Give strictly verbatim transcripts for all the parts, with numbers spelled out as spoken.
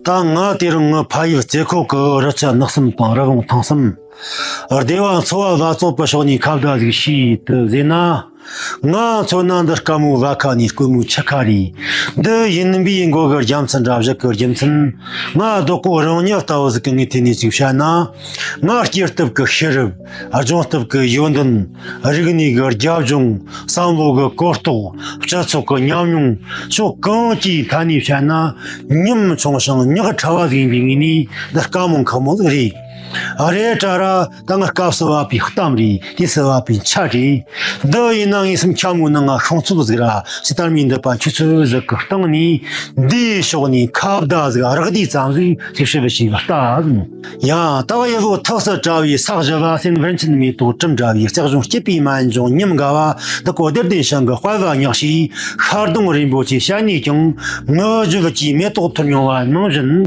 ད་ང་དེ་རིང་ངི་ཕ་ཡུལ་རྩེ་ཁོག་གི་རི་ཆུ་ནགས་གསུམ་དང་རི་བོང་ཐང་གསུམ། སྡེ་བ་ཚོ་བ་བ་ཚོགས་པའི་ཕྱོགས་ནས་ཁ་བརྡ་ཟིག་བྱས་དུ་ཟེར་ན། ང་མཚོན་ན་འདི་དཀའ་མོའི་བ་ཁ་ནས་དཀོན་མོའི་ཆུ་ཁ་རེད། འདི་ཡིན་པའི་མགོ་གི་རྒྱུ་མཚན་འདྲ་བཞི་གི་རྒྱུ་མཚན། ང་རྡོག་པོ་རང་ཉིད་ལྟ་བུ་ཟིག་གི་ངོས་ཐད་ནས་ཅིག་བཤད་ན། ང་སྐྱེས་སྟོབས་ཀྱི་ཤེས་རབ། སྦྱོང་སྟོབས་ཀྱི་ཡོན་ཏན། རིག་གནས་ཀྱི་རྒྱབ་ལྗོངས། བསམ་བློ་གི་གོ་རྟོགས། སྤྱི་ཚོགས་ཀྱི་ཉམས་མྱོང་། ཕྱོགས་གང་ཅིའི་ཐད་ནས་བཤད་ན། ཉམ་ཆུང་ཞིང་ཉག་ཕྲ་བ་ཟིག་ཡིན་པའི་ངོས་ནས་འདི་དཀའ་མོ་ཁག་མོ་ཟིག་རེད། རེད་དྲ་ར། ད་ང་སྐབས་སུ་བབས་པའི་གཏམ་རེད། དུས་སུ་བབས་པའི་འཆར་རེད། འདི་ཡིན་ན་ངའི་སེམས་འཁྱམ་མོའི་ནང་ང་ཤོང་ཚུལ་ཟིག་ར། ཇི་ལྟར་མིན་འདོད་པ་ཁྱོད་ཚོའི་གཟུགས་ཀྱི་སྟེང་ནས་འདིའི་ཕྱོགས་ནས་ཁ་བརྡ་ཟིག་རག་དུས་ཙམ་ཟིག་ཞིབ་ཞིབ་བྱས་པ་ལྟ་ཟིན། ཡང་ད་ཡི་བོ་ཐག་སུ་བྲལ་བའི་ས་གཞི་བ་སེམས་བར་ཆད་མེ་ཏོག་གྲིབ་འདྲ་བའི་རྩེ་གཞུང་སྐྱིད་པའི་མ་འཇོང་ཉམས་དགའ་བ། འདི་ཀོ་བདེར་ལྡན་ཞིང་གི་དཔལ་བ་ཉག་ཤིས་ཤར་གདོང་རིན་པོ་ཆེ་ཞལ་ནས་ཀྱང་ངུ་བརྗོད་ཀྱི་མེ་ཏོག་ཐུར་མྱོང་བ་ནང་བཞིན།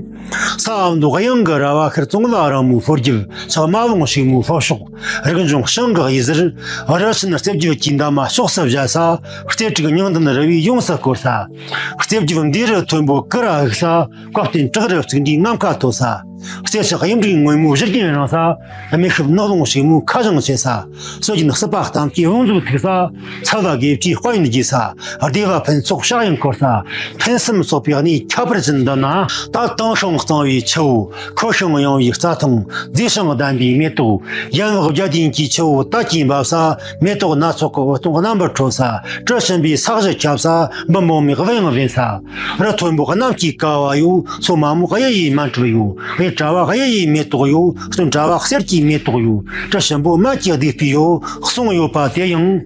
ས་འོག་གཡང་གི་ར་བ་ཤར་ཙོང་ལ་རིང་མོའི་ལྷོ་རྒྱུད། ཕྱག་མ་ལོང་ཕྱུག་མོའི་ལྷོ་ཕྱོགས། རིག་འབྱུང་བྱང་གི་གཡས་ཟུར། རི་ཆེན་རྩེ་བརྒྱད་ཀྱི་འདབ་མ་ཕྱོགས་སུ་བཞད་ས། རྩེ་དྲུག་ཉང་ལྡན་རི་བས་ཡོངས་སུ་བསྐོར་ས། རྩེ་བརྒྱད་འདིའི་རི་མཐོན་པོ་གུར་དབུས་ས། བཀའ་བསྟན་བྲག་རི་བརྩིགས་འདྲའི་ནམ་མཁའ་མཐོ་ས། རྩེ་ཕྱོགས་གཡུ་འབྲུག་སྔོན་མོའི་བཞུར་རྒྱུན་རིང་ས། རྨེག་ཤུབས་ནགས་ལོང་ཕྱུག་མོའི་ཁ་བྱང་ཆེ་ས། སྲོལ་རྒྱུན་སྲིད་པ་གཏམ་གྱི་བང་མཛོད་མཐུག་ས། ཚལ་བ་དགེ་བཅུའི་དཔལ་ཡོན་རྒྱས་ས། སྡེ་བ་ཕུན་ཚོགས་ཕྱག་གཡང་འཁོར་ས། ཕུན་སུམ་ཚོགས་པའི་གནས་ཁྱད་པར་ཅན་འདི་ན། ད་དྭངས་ཤིང་གཙང་བའི་ཆུ་བོ། ཁོལ་ཞིང་ཡངས་པའི་རྩྭ་ཐང་། མཛེས་ཤིང་ལྡན་པའི་མེ་ཏོག། ཡན་ལག་བརྒྱད་ལྡན་གྱི་ཆུ་བོ་དར་གྱིས་འབབ་ས། མེ་ཏོག་སྣ་ཚོགས་ཀྱི་འོད་སྟོང་རྣམ་པར་འཕྲོ་ས། དྲི་ཞིམ་པའི་ས་གཞི་ཁྱབ་ས། འབུ་སྦོམ་མའི་དབུ་ཡང་བེན་ས། རི་མཐོན་པོ་གནམ་གྱི་ཀ་བ་ཡོད། མཚོ་དམའ་མོ་གཡུ་ཡི་མཎྜལ་ཡོད། གཡུ་བྲ་བ་གཡུ་ཡི་མེ་ཏོག་ཡོད། སྟོན་བྲ་བ་གསེར་གྱི་མེ་ཏོག་ཡོད། དྲི་ཞིམ་པོ་སྨན་གྱི་སྡིག་སྤོས་ཡོད། གསུངས་ཡོད་པ་དེ་ཡང་།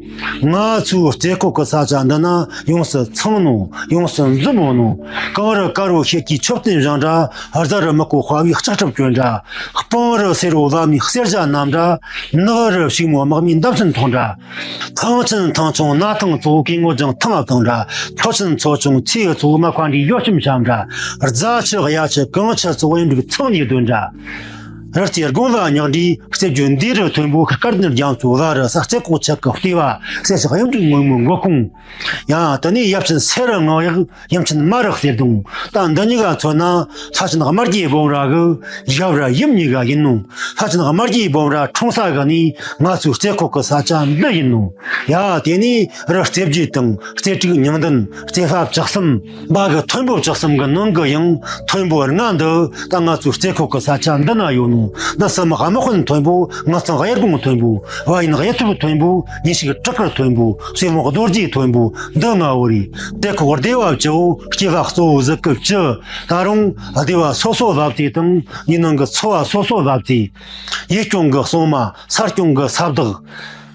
ང་ཚོའི་རྩེ་ཁོག་གི་ས་ཆ་འདི་ན་ཡོངས་སུ་ཚང་ནོ། ཡོངས་སུ་འཛོམས་ཡོད་ནོ། གངས་རི་དཀར་བོ་ཤེལ་གྱི་མཆོད་རྟེན་བཞེངས་འདྲ། རྫ་རི་མི་བསྐོ་དཔའ་བོའི་ལྕགས་ཁྲབ་གྱོན་འདྲ། སྤང་རི་སེར་བོ་བླ་མའི་གསེར་ཞྭ་བསྣམས་འདྲ། ནགས་རི་ཕྱུག་མོ་དམག་མིའི་འདབ་ཆེན་མཐོང་འདྲ། ཐང་ཆེན་ཐང་ཆུང་སྣར་ཐང་ཚོ་གི་ངོ་ལྗང་ཐང་ལ་བཏང་འདྲ། མཚོ་ཆེན་མཚོ་ཆུང་ཚེའི་ཚོ་མ་ཁ་འདྲའི་ཡོ་ཆུམ་བཤམས་འདྲ། རྫ་ཆུ་གཡའ་ཆུ་གངས་ཆུ་ཚོ་གཡུ་འབྲུག་ཚང་ནས་བསྡོས་འདྲ། རི་རྩེ་དགུང་ལ་ཉག་འདྲའི་རྩེ་བརྒྱད་འདིའི་རི་མཐོན་པོ་སྐར་བདུན་རྒྱ་མཚོའི་བར་རི་ས། རྩེ་ཁོག་ཆུ་ཀྱི་ལྟེ་བ། རྩེ་ཕྱོགས་གཡུ་འབྲུག་སྔོན་མོའི་མགོ་ཁུངས། ཡང་དེ་ནས་ཡབ་ཆེན་སེ་རུ་ངག་གཡག། ཡུམ་ཆེན་མ་རི་གསེར་གདུང་། ད་འདི་གཉིས་ཀ་མཚོན་ན། ལྷ་ཆེན་དམར་རྒྱལ་སྦོམ་ར་གི་ཡབ་ར་ཡུམ་གཉིས་ཀ་ཡིན་ནོ། ལྷ་ཆེན་དམར་རྒྱལ་སྦོམ་ར་འཁྲུངས་ས་གི་གནས་ང་ཚོའི་རྩེ་ཁོག་གི་ས་ཆ་འདི་ཡིན་ནོ། ཡ་དེ་ནས་རི་རྩེ་བརྒྱད་དང་རྩེ་དྲུག་ཉང་ལྡན། རྩེ་ལྷ་བཅུ་གསུམ། བ་གི་མཐོན་པོ་བཅུ་གསུམ་གི་ནང་གི་ཡང་མཐོན་པོ་ལྔ་འདི་ད་ང་ཚོའི་རྩེ་ཁོག་གི་ས་ཆ་འདི་ན་ཡོད་ནོ། འདི་བསམ་དམག་དཔོན་མཐོན་པོ། ངག་གཙང་གཡུ་དགོང་མཐོན་པོ། བ་ཡན་གཡུ་ཐོག་མཐོན་པོ། ཉིན་ཞིག་བྲག་དཀར་མཐོན་པོ། སྲས་མོ་རྡོ་རྗེ་མཐོན་པོ། འདི་ལྔ་བོ་རེད། རྩེ་ཁོག་སྡེ་བ་བཅུ་བོ། སྐྱེ་བ་གཙོ་བོ་གཟུགས་སྐུ་བཅུ། ད་རུང་སྡེ་བ་སོ་སོ་བབས་ཏེ་དང་ཡུལ་ནང་གི་ཚོ་བ་སོ་སོ་བབས་ཏེ། ཡུལ་སྐྱོང་གི་སྲུང་མ། ས་སྐྱོང་གི་ས་བདག།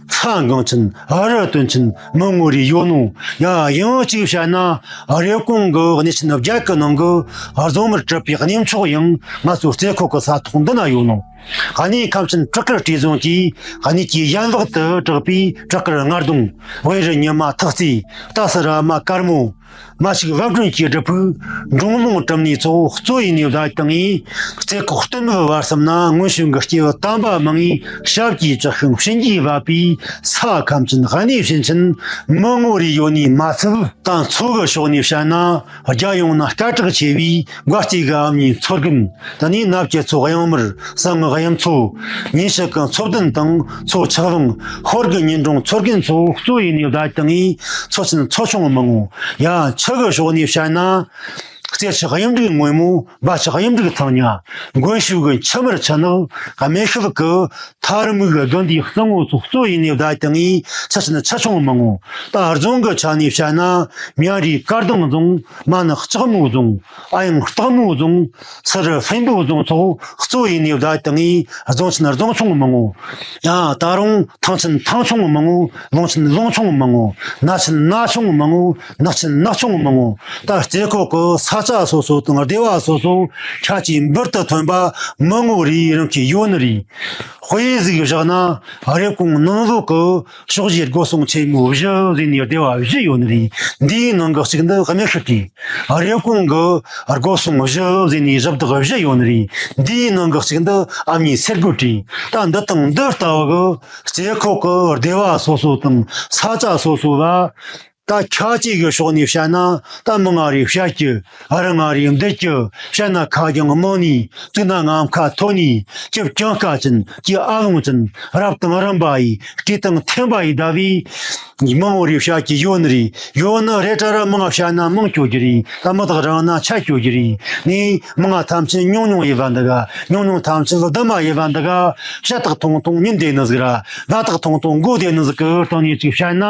ས་འགངས་ཆེན། རི་སྟོན་ཆེན་མི་ངོ་རེ་ཡོད་ནོ། ཡ་ཡང་གཅིག་བཤད་ན། རེབ་གོང་གི་གནས་ཆེན་བརྒྱད་ཀྱི་ནང་གི་རྫོང་མར་གྲུབ་པའི་གནས་མཆོག་ཡང་ང་ཚོའི་རྩེ་ཁོག་གི་ས་ཐོག་འདི་ན་ཡོད་ནོ། གནས་ཁམས་ཆེན་བྲག་དཀར་སྤྲེལ་རྫོང་གིས་གནས་ཀྱི་ཡན་ལག་ཏུ་གྲགས་པའི་བྲག་དཀར་རྔ་རྡུང་། དབའི་རི་ཉི་མ་ཐག་རྩེ། རྟ་ཟེར་ར་མ་དཀར་མོ། མ་ཕྱུགས་བབ་སྒྲོན་གྱི་སྒྲུབ་ཕུག། འབྲོང་ལུང་གྲུབ་གནས་སོགས་གཙོ་ཡིན་ནས་བརྡ་བཏང་ངས། རྩེ་ཁོག་སྟོད་སྨད་བར་གསུམ་ན་སྔོན་བྱོན་གྱི་སྐྱེས་བུ་དམ་པ་མང་ངེས་ཞབས་ཀྱི་ལྕགས་ཤིང་བྱིན་གྱིས་བརླབས་པའི་ས་ཁམས་ཅན་གནས་བྱིན་ཅན་མི་ངོ་རེ་ཡོད་ནས་མ་ཚད། ད་མཚོ་གི་ཕྱོགས་ནས་བཤད་ན། རྒྱལ་ཡོངས་ན་སྐད་གྲགས་ཆེ་བའི་མགར་སྟོད་ཀྱི་ཨ་མྱེས་མཚོ་རྒན། དེ་ནས་ནུབ་ཀྱི་མཚོ་གཡང་དམར། གསང་སྔགས་གཡུ་མཚོ། ཉིན་ཞག་གི་མཚོ་བདུན་དང་མཚོ་ཆགས་ལུང་། ཧོར་གྱི་ཉིན་གྲོང་མཚོ་རྒན་སོགས་གཙོ་ཡིན་ནས་བརྡ་བཏང་ངས། མཚོ་ཆེན་མཚོ་ཆུང་མི་ངོ་། ཡ་ཆུ་གི་ཕྱོགས་ནས་བཤད་ན། རྩེ་ཕྱོགས་གཡུ་འབྲུག་སྔོན་མོ། སྦ་ཕྱོགས་གཡུ་འབྲུག་ཚང་ཉ། མགོན་ཤུལ་གྱི་ཆུ་དམར་ཆུ་ནག། རྨེག་ཤུལ་གྱི་ཐ་རི་མིག་གི་དགོན་སྡེའི་གཙང་བོ་སོགས་གཙོ་ཡིན་ནས་བརྡ་བཏང་ངས། ཆུ་ཆེན་ཆུ་ཆུང་མི་ངོ་། ད་རྫོང་གི་ཆ་ནས་བཤད་ན། མྱ་རིའི་དཀར་ལྡང་རྫོང་། མ་ནི་ལྕགས་མོ་རྫོང་། ཨ་ཡང་སྟག་མོ་རྫོང་། སི་རི་ཧྥེན་པོ་རྫོང་སོགས་གཙོ་ཡིན་ནས་བརྡ་བཏང་ངས། རྫོང་ཆེན་རྫོང་ཆུང་མི་ངོ་། ཡང་ད་རུང་ཐང་ཆེན་ཐང་ཆུང་མི་ངོ་། ལུང་ཆེན་ལུང་ཆུང་མི་ངོ་། ན་ཆེན་ན་ཆུང་མི་ངོ་། ནགས་ཆེན་ནགས་ཆུང་མི་ངོ་། ད་རྩེ་ཁོག་གི་ས་ཆ་སོ་སོ་དང་སྡེ་བ་སོ་སོ་ཁྱད་ཆོས་འབུར་དུ་ཐོན་པ་མི་ངོ་རེ་རང་གི་ཡོད་ནི་རེད། དཔེ་ཟིག་བཞག་ན། རེབ་གོང་ནང་ལོགས་ཀྱི་ཕྱོགས་བཞིའི་སྒོ་སྲུང་ཆེན་མོ་བཞི་ཟེར་ནས་སྡེ་བ་བཞི་ཡོད་ནི་རེད། འདིའི་ནང་གི་གཅིག་འདི་རྨེག་ཤུལ་རེད། རེབ་གོང་གི་སྒོ་སྲུང་བཞི་ཟེར་ནས་གཞི་བདག་བཞི་ཡོད་ནི་རེད། འདིའི་ནང་གི་གཅིག་འདི་ཨ་མྱེས་སེར་རྒོད་རེད། ད་འདི་དང་འདི་ལྟ་བུ་གི་རྩེ་ཁོག་གི་སྡེ་བ་སོ་སོ་དང་ས་ཆ་སོ་སོ་ལ། ད་ཁ་ཅིག་གི་ཕྱོགས་ནས་བཤད་ན་ད་མི་ང་རེ་བཤད་ཀྱི། ཨ་རི་ང་རེ་འདི་ཀྱི། བཤད་ན་ཁ་རྒྱང་མང་ནས། བཙུགས་ན་ངམ་ཁ་མཐོ་ནས། ཀྱི་བྱང་ཁ་ཅན། ཀྱི་ཨ་ལོང་ཅན། རབ་དང་རིམ་པ་ཡིས། སྐས་དང་ཐེམ་པ་ཡིས་བརྡབས་པས། མང་བོ་རེ་བཤད་ཀྱི་ཡོད་ནི་རེད། ཡོད་ནི་རེད་དྲ་ར། མང་བཤད་ན་མང་སྐྱོ་རྒྱུ་རེད། ད་མི་དག་རང་ན་ཆད་སྐྱོ་རྒྱུ་རེད། ནས་མང་ཐམས་ཅད་ཉུང་ཉུང་ཡིན་པ་འདི་ག། ཉུང་ཉུང་ཐམས་ཅད་བསྡུ་མ་ཡིན་པ་འདི་ག། བཤད་སྟག་ཐུང་ཐུང་ཉན་བདེ་ནི་ཟིག་ར། སྦ་སྟག་ཐུང་ཐུང་གོ་བདེ་ནི་ཟིག་གི་སྟེང་ནས་ཅིག་བཤད་ན།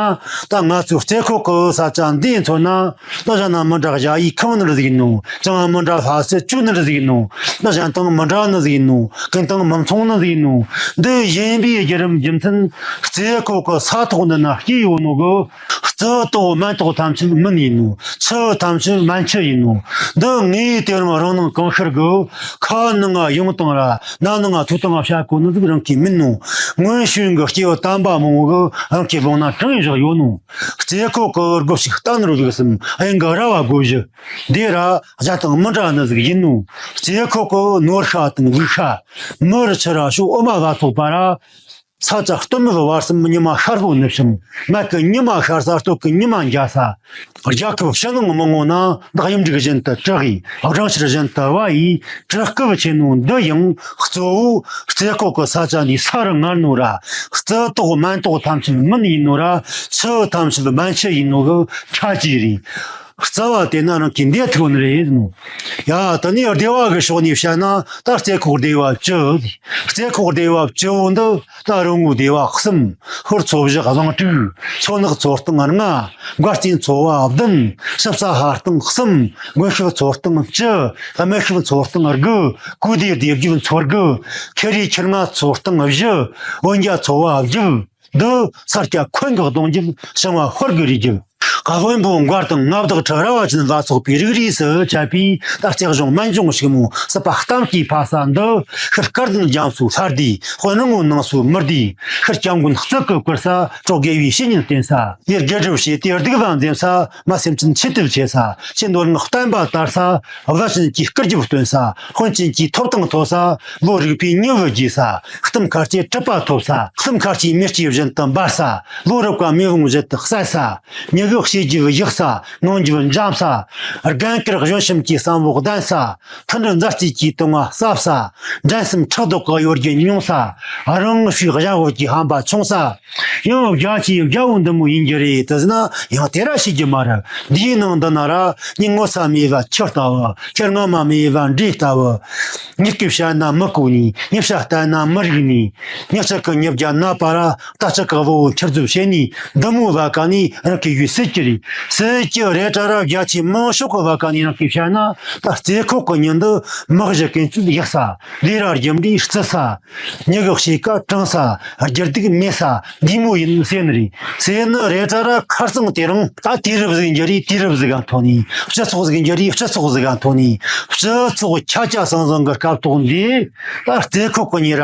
ད་ང་ཚོའི་རྩེ་ཁོག་གི་ས་ཆ་འདིའི་མཚོན་ན། ད་གཞན་ན་མི་འདྲ་བཞག་ཡིག་ཁང་ནི་ཟིག་ཡིན་ནོ། ཅང་མི་འདྲ་ལྷ་སའི་ཅུ་ནི་ཟིག་ཡིན་ནོ། ད་གཞན་དང་མི་འདྲ་ནི་ཟིག་ཡིན་ནོ། ཀུན་དང་མི་མཚུངས་ནི་ཟིག་ཡིན་ནོ། འདི་ཡིན་པའི་བརྒྱུད་རིམ་རྒྱུ་མཚན། རྩེ་ཁོག་གི་ས་ཐོག་འདི་ན་སྐྱེས་ཡོད་ནོ་གི། རྩི་ཏོག་སྨན་ཏོག་ཐམས་ཅད་སྨན་ཡིན་ནོ། ཆུ་ཐམས་ཅད་སྨན་ཆུ་ཡིན་ནོ། འདི་ངས་དེ་རིང་རང་སྣང་གང་ཤར་གི། ཁ་ནང་ང་ཡོང་དང་ར། སྣ་ནང་ང་ཐུག་དང་བཤད་གོ་ནི་ཟིག་རང་གིས་མིན་ནོ། སྔོན་བྱོན་གི་སྐྱེས་བུ་དམ་པ་མང་བོ་གི་རང་གི་དགོངས་ན་དྲངས་བཞག་ཡོད་ནོ། རྩེ་ཁོག་གི་སྒོ་ཞིག་བསྟན་རུ་བཞུགས་སམ། དབྱིངས་གི་ར་བ་སྒོ་བཞི། འདི་ར་གཞན་དང་མི་འདྲ་ནི་ཟིག་ཡིན་ནོ། རྩེ་ཁོག་གི་ནོར་ཤ་དང་ལུག་ཤ། མི་རུ་ཆུ་ར་ཤོག་འོ་མ་བ་ཚོགས་པ་ར། ས་ཆ་སྟོད་སྨད་བར་གསུམ་ཉི་མ་ཤར་ལྷོ་ནུབ་བྱང་། སྨད་ཀྱི་ཉི་མ་ཤར་ས། སྟོད་ཀྱི་ཉི་མ་འཇའ་ས། རྒྱལ་ཁབ་ཕྱི་ནང་མི་ངོ་ན། བདག་གཡུ་འབྲུག་བཞིན་དུ་གྲགས་ཡིས། སྦྲང་ཆར་བཞིན་དུ་བབས་ཡིས། གྲགས་སྐབས་ཆེ་ནོ་འདི་ཡང་གཙོ་བོ། རྩེ་ཁོག་གི་ས་ཆ་འདི་ས་རུ་ངར་ནོ་ར། རྩི་ཏོག་སྨན་ཏོག་ཐམས་ཅད་སྨན་ཡིན་ནོ་ར། ཆུ་ཐམས་ཅད་སྨན་ཆུ་ཡིན་ནོ་གི་ཁྱད་ཆོས་རེད། རྩ་བ་དེ་ན་རང་གིས་འདི་ཐུག་ནི་རེད་ནོ། ཡ། དེ་ནས་སྡེ་བ་གི་ཕྱོགས་ནས་བཤད་ན། ད་རྩེ་ཁོག་སྡེ་བ་བཅུ། རྩེ་ཁོག་སྡེ་བ་བཅུ་བོ་འདི། ད་རོང་བོ་སྡེ་བ་གསུམ། ཧོར་ཚོ་བཞི་གླིང་དྲུག། མཚོ་ནག་ཚོ་སྟེང་ལྔ། མགར་སྟེང་ཚོ་བ་བདུན། ཞིབ་ས་ཧ་སྟེང་གསུམ། དགོན་ཤུལ་ཚོ་སྟེང་བཅུ། སྨད་ཤུལ་ཚོ་སྟེང་དགུ། གོས་སྡེ་སྡེ་བརྒྱད་མཚོ་དགུ། ཁེ་རི་ཁེར་ང་ཚོ་སྟེང་བཞི། འོན་རྒྱ་ཚོ་བ་བརྒྱད། འདི་ས་སྐྱ་འཁོན་གི་གདུང་རྒྱུད། བྱང་བ་ཧོར་གི་རིགས་རྒྱུད། ཀ་བོན་པོ་མགར་དང་མངའ་བདག་ཁྲི་རལ་པ་ཅན་ལ་སོགས་པའི་རིགས་རིས་སུ་བཅད་པའི་ད་རྩེ་གཞུང་སྨན་ལྗོངས་ཕྱུག་མོ་སྲིད་པ་གཏམ་གྱི་ཕ་ས་འདི། ཤར་སྐལ་ལྡན་རྒྱ་མཚོའི་ལྷ་སྡེ། དཔོན་རི་མོ་ནང་སོའི་མི་སྡེ། ཤར་སྐྱབས་མགོན་གཙུག་གི་བཀུར་ས། གྲོགས་དགེ་བའི་བཤེས་གཉེན་བསྟེན་ས། ཡུལ་དགེ་སྒྲུབ་བྱས་ཏེ་སྡིག་པ་འཛེམ་ས། མ་སེམས་ཅན་ཆེད་དུ་བྱེད་ས། ཆེས་འདོད་ངག་བསྟན་པ་དར་ས། བླ་ཆེན་གྱིས་སྐུ་རྒྱབ་སྟོན་ས། དཔོན་ཆེན་གྱིས་ཐོབ་ཐང་ཐོབ་ས། ལོ་རིག་པའི་ཉི་འོད་རྒྱས་ས། གཏུམ་ཁ་སྐྱེས་གྲུབ་པ་ཐོབ་ས། གཏུམ་ཁ་སྐྱེས་མེ་སྐྱེས་བཞིན་དུ་འབར་ས། ལོ་རབ་ཀ་མེ་བོང་བཞིན་དུ་གསལ་ས། མྱུ་གུ་གཤིས་རྒྱུད་ཡག་ས། ངང་རྒྱུད་འཇམ་ས། རྒན་དཀར་གཞོན་གཤམ་གྱི་བསམ་བློ་ལྡན་ས། མཐུན་སྒྲིལ་མཛའ་བརྩེ་གྱི་དུང་བ་ཟབ་ས། འགྲན་སེམས་ཕྲག་དོག་གི་གཡོ་སྒྱུ་ཉུང་ས། རང་ཕྱུགས་གཞན་འོད་ཀྱི་ཧམ་པ་ཆུང་ས། ཡང་རྒྱ་ཆེའི་རྒྱལ་པོ་འདི་མོ་ཡིན་རྒྱུ་རེད་དུ་ཟེར་ན། ཡང་དེ་ར་ཤེས་རྒྱུ་མ་རེད། འདིའི་ནང་འདི་ན་ར། ཉིན་ངོ་ས་མེད་པ་ཁྱི་ལྟ་བུ། ཁྱི་རྔ་མ་མེད་པ་འདྲེ་ལྟ་བུ། མྱི་སྐད་བཤད་ན་མི་གོ་ནི། མྱི་ཞབས་བསྟན་ན་མི་རིག་ནི། མྱི་གཅིག་གི་མྱི་བརྒྱ་ནད་པ་ར། རྟ་གཅིག་གི་བུ་བོ་འཁྱེར་རྫུ་བྱེད་ནི། འདི་མོ་བ་ག་ནི་རང་གི་ཡུལ་སྲིད་ཀྱི་རེད། སྲིད་ཀྱི་རེད་དྲ་ར། རྒྱ་ཆེ་མང་ཤོས་གི་བ་ག་ནི་རང་གིས་བཤད་ན། ད་རྩེ་ཁོག་གི་མྱི་འདི་མི་གཞི་ཀུན་སྤྱོད་ཡག་ས། ལས་ར་རྒྱུ་འབྲས་བརྩི་ས། མྱི་གི་གཤིས་ཀ་དྲང་ས། སྒྱུར་སྡུག་མེད་ས། འདི་མོ་ཡིན་ཟེར་ནི་རེད། ཟེར་ནི་རེད་དྲ་ར། ཁ་རྩང་དེ་རིང་ད་དུས་རབས་ཟིག་འགྱུར་རེ་དུས་རབས་ཟིག་ག་ཐོན་ནི། སྤྱི་ཚོགས་ཟིག་འགྱུར་རེ་སྤྱི་ཚོགས་ཟིག་ག་ཐོན་ནི། སྤྱི་ཚོགས་ཁྱ་ཁྱ་ཟང་ཟང་གི་སྐབས་ཐོག་འདི། ད་རྩེ་ཁོག་གི་མྱི་ར།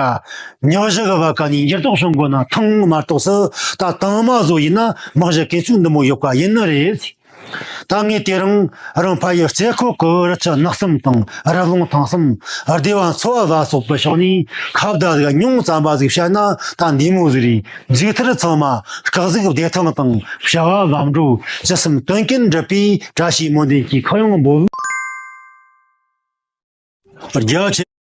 མྱི་གཞི་གི་བ་ག་ནས་འགྱུར་ལྡོག་བྱུང་དགོས་ན་ཐང་མ་གཏོགས་སུ། ད་དང་མ་བཟོ་ཡིན་ན་མི་གཞི་ཀུན་སྤྱོད་འདི་མོ་ཡོད་པ་ཡིན་ནི་རེད། ད་ངས་དེ་རིང་རང་ཕ་ཡུལ་རྩེ་ཁོག་གི་རི་ཆུ་ནགས་གསུམ་དང་། རི་ལུང་ཐང་གསུམ། སྡེ་བ་ཚོ་བ་བ་སོགས་པའི་ཕྱོགས་ནས་ཁ་བརྡ་ཟིག་ཉུང་ཙམ་པ་ཟིག་བཤད་ན་ད་འདི་མོ་ཟིག་རེད། མཇུག་མཐར་ཚང་མ་སྐག་གཟུགས་བདེ་ཐང་དང་བྱ་བ་ལམ་འགྲོ། ཇི་སྲིད་དོན་ཀུན་འགྲུབ་པའི་བཀྲ་ཤིས་སྨོན་འདུན་གྱིས་ཁ་ཡོང་འབོད། རྒྱ་ཆེ།